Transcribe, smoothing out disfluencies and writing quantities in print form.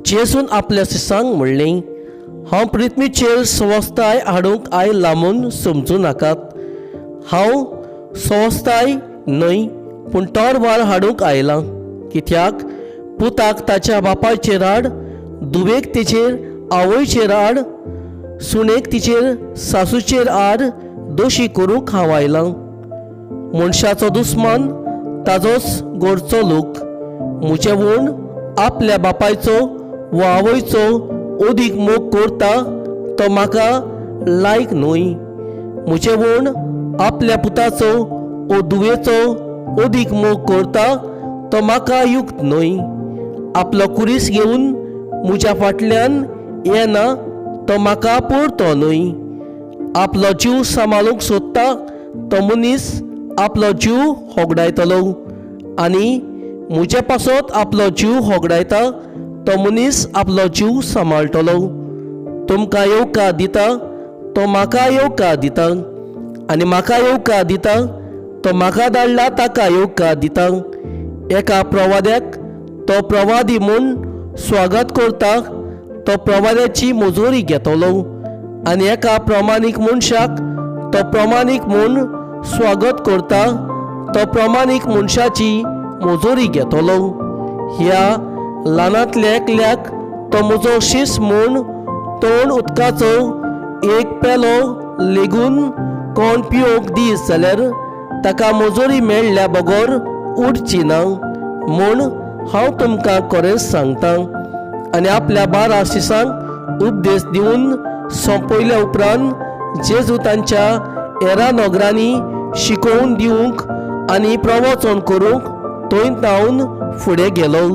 जेजून आपल्या शिसांक म्हणलें, हांव पृथ्वीचेर सवस्ताय हाडूंक आयला म्हूण समजूं नाकात. हांव सवस्ताय न्हय पूण तरवार हाडूंक आयलां. कित्याक पुताक ताच्या बापायचेर आड, धुवेक तिचेर आवयचेर आड, सुनेक तिचेर सासूचेर आड दोशी करूंक हांव आयलां. मनशाचो दुस्मान ताजोच गोडचो लोक. म्हजे वण आपल्या बापायचो वा आवयचो अदीक मोग करता तो म्हाका लायक न्हय. म्हजे वण आपल्या पुताचो ओ धुवेचो अदीक मोग करता तो म्हाका युक्त न्हय. आपलो कुरीस घेवन म्हज्या फाटल्यान येना तो म्हाका पुरतो न्हय. आपलो जीव सांबाळूंक सोदता तो मनीस आपलो जीव होगडायतलो आनी म्हजे पासत आपलो जीव होगडायता तो मनीस आपलो जीव सांबाळटलो. तुमकां येवकार दिता तो म्हाका येवकार दिता आनी म्हाका येवकार दिता तो म्हाका धाडला ताका येवकार दिता. एका प्रवाद्याक तो प्रवादी म्हूण स्वागत करता तो प्रवाद्याची मजुरी घेतलो आनी एका प्रमाणीक मनशाक तो प्रमाणीक म्हूण स्वागत करता तो प्रमाणीक मनशाची मजुरी घेतलो. ह्या ल्हानांतल्या एकल्याक तो म्हजो शीस म्हूण तोंड उदकाचो एक पेलो लेगून कोण पिवंक दीस जाल्यार ताका मजुरी मेळ्ळ्या बगर उरची ना म्हूण हांव तुमकां खरेंच सांगता. आनी आपल्या 12 शिसांक उपदेश दिवन सोंपयल्या उपरांत जेजू तांच्या हेरा नगरांनी शिकोवन दिवंक आनी प्रवचन करूंक थंय तावन फुडें गेलो.